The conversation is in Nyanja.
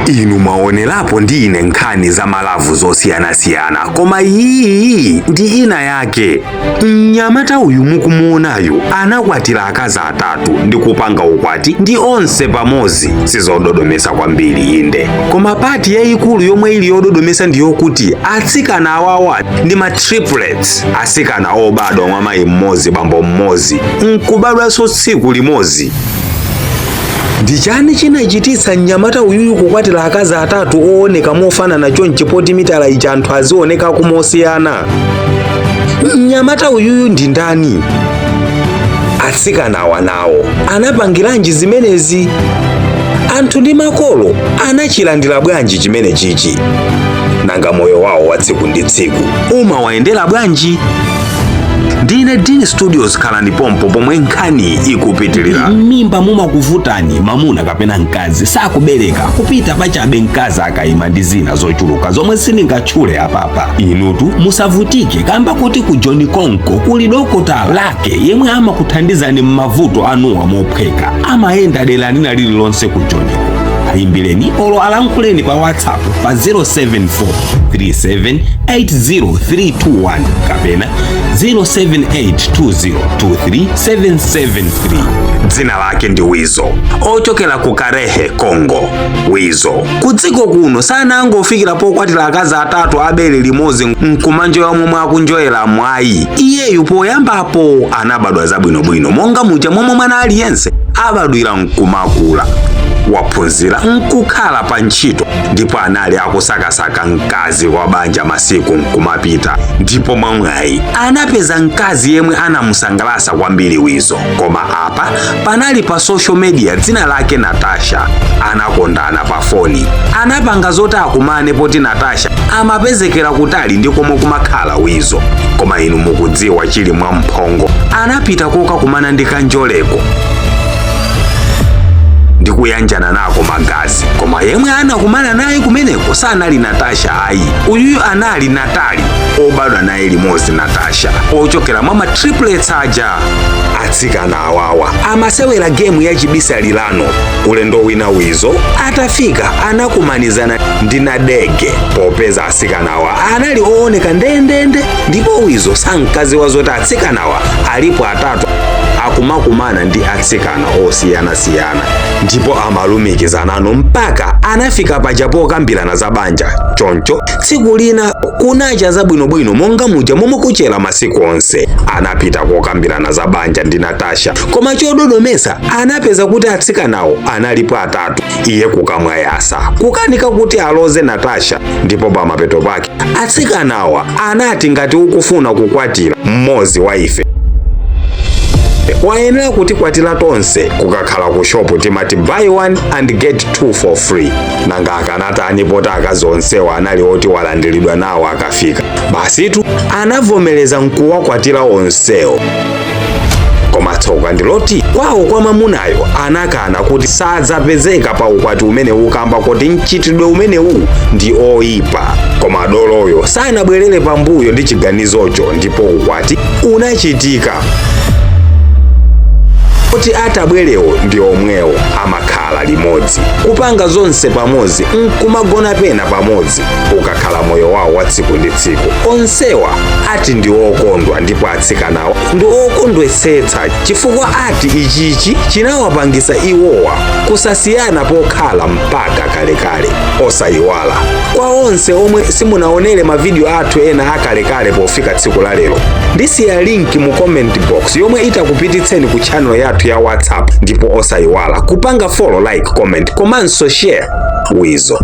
Inu mwaonerapo ndi ine nkhani za ma love zosiyanasiyana, koma iyi ndi ina yake. Mnyamata uyu mukumuonayu anakwatira akazi atatu ndi kupanga ukwati ndi onse pamodzi. Sizododomesa kwambiri, inde, koma part yayikulu yomwe ili yododomesa ndi yokuti atsikana awawa ndi ma triplets, atsikana obadwa mwa mayi mmodzi, bambo mmodzi, nkubadwanso tsiku limodzi. Ndi chani chinachititsa mnyamata uyuyu kukwatira akazi atatu ooneka mofanana chonchi, poti mitala ija anthu azionekako mosiyana? Mnyamata uyuyu ndi ndani? Atsikanawa nawo anapangiranji zimenezi? Anthu ndi makolo anachilandira bwanji chimene chichi? Nanga moyo wawo wa tsiku ndi tsiku umawayendera bwanji? Ndine Dean Studios, khalani pompo pomwe nkhani ikupitilira. M'mimba mumakuvutani, mamuna kapena mkazi sakubereka, kupita pachabe mkazi akayima, ndi zina zochuluka zomwe sindingatchule apapa. Inutu musavutike, kamba kuti ku John Konko kuli dokota lake yemwe amakuthandizani m'mavuto anuwa mophweka. Amayenda dera lina lililonse ku Johniko. Ayimbireni olo alankhuleni pa WhatsApp pa 074 37 80321 kapena 0782023 773. Dzina lake ndi Wizo, ochokera ku Karehe, Congo. Wizo ku dziko kuno sanangofikira pokwatira akazi atatu abere limodzi nkumanjoya momwe akunjoyera mwayi. Iyeyu poyambapo anabadwa zabwinobwino monga muja momwe mwana aliyense abadwira, nkumakula, waphunzira, nkukhala pa ntchito, ndipo anali akusakasaka mkazi wa banja. Masiku nkumapita, ndipo mwamwayi anapeza mkazi yemwe anamusangalatsa kwambiri Wizo. Koma apa panali pa social media, dzina lake Natasha. Anakondana pa foni, anapanga zoti akumane poti Natasha amapezekera kutali ndi komwe kumakhala Wizo. Koma inu mukudziwa chili mwa mphongo, anapita kokakumana ndi kanjoleko ndi kuyanjana nako magazi. Koma yemwe anakumana naye kumeneko sanali Natasha ayi. Uyuyu anali Natali, obadwa naye limodzi Natasha, ochokera mwa ma triplets aja. Atsikana awawa amasewera game ya chibisalirano. Ulendo wina Wizo atafika anakumanizana ndi Nadege, popeza atsikanawa anali ooneka ndendende, ndipo Wizo sankaziwa zoti atsikanawa alipo atatu akumakumana ndi atsikana osiyanasiyana ndipo amalumikizanano mpaka anafika paja pokambirana za banja. Choncho tsiku lina kunacha zabwinobwino monga muja momwe kuchera masiku onse, anapita kokambirana za banja ndi Natasha. Koma chododomesa, anapeza kuti atsikanawo analipo atatu. Iye kukamwayasa, kukanika kuti aloze Natasha. Ndipo pamapeto pake atsikanawa anati, "Ngati ukufuna kukwatira mmodzi wa ife, wayenera kutikwatira tonse. Kukakhala ku shop timati buy one and get two for free." Nanga akanatani poti akazi onsewa anali oti walandiridwa nawo akafika? Basitu, anavomereza nkuwakwatira onsewo. Koma tsoka ndiloti kwawo kwa mamunayo anakana kuti sadzapezeka pa ukwati umene ukamba kuti mchitidwe umenewu ndi oyipa. Koma doloyo sanabwerere pambuyo ndi chiganizocho, ndipo ukwati unachitika. Kuti atabwerewo ndi omwewo amakhala limodzi, kupanga zonse pamodzi, nkumagona pena pamodzi, ukakhala moyo wawo wa tsiku ndi tsiku. Onsewa ati ndi okondwa, ndipo atsikanawo ndi okondwetsetsa, chifukwa ati ichichi chinawapangisa iwowa kusasiyana pokhala mpaka kalekale. Osayiwala, kwa onse omwe simunaonere mavidiyo athu ena akalekale pofika tsiku la lero, ndisiya link mu comment box yomwe itakupititseni ku channel yathu ya WhatsApp. Ndipo osayiwala kupanga follow, like, comment komanso share. Wizo.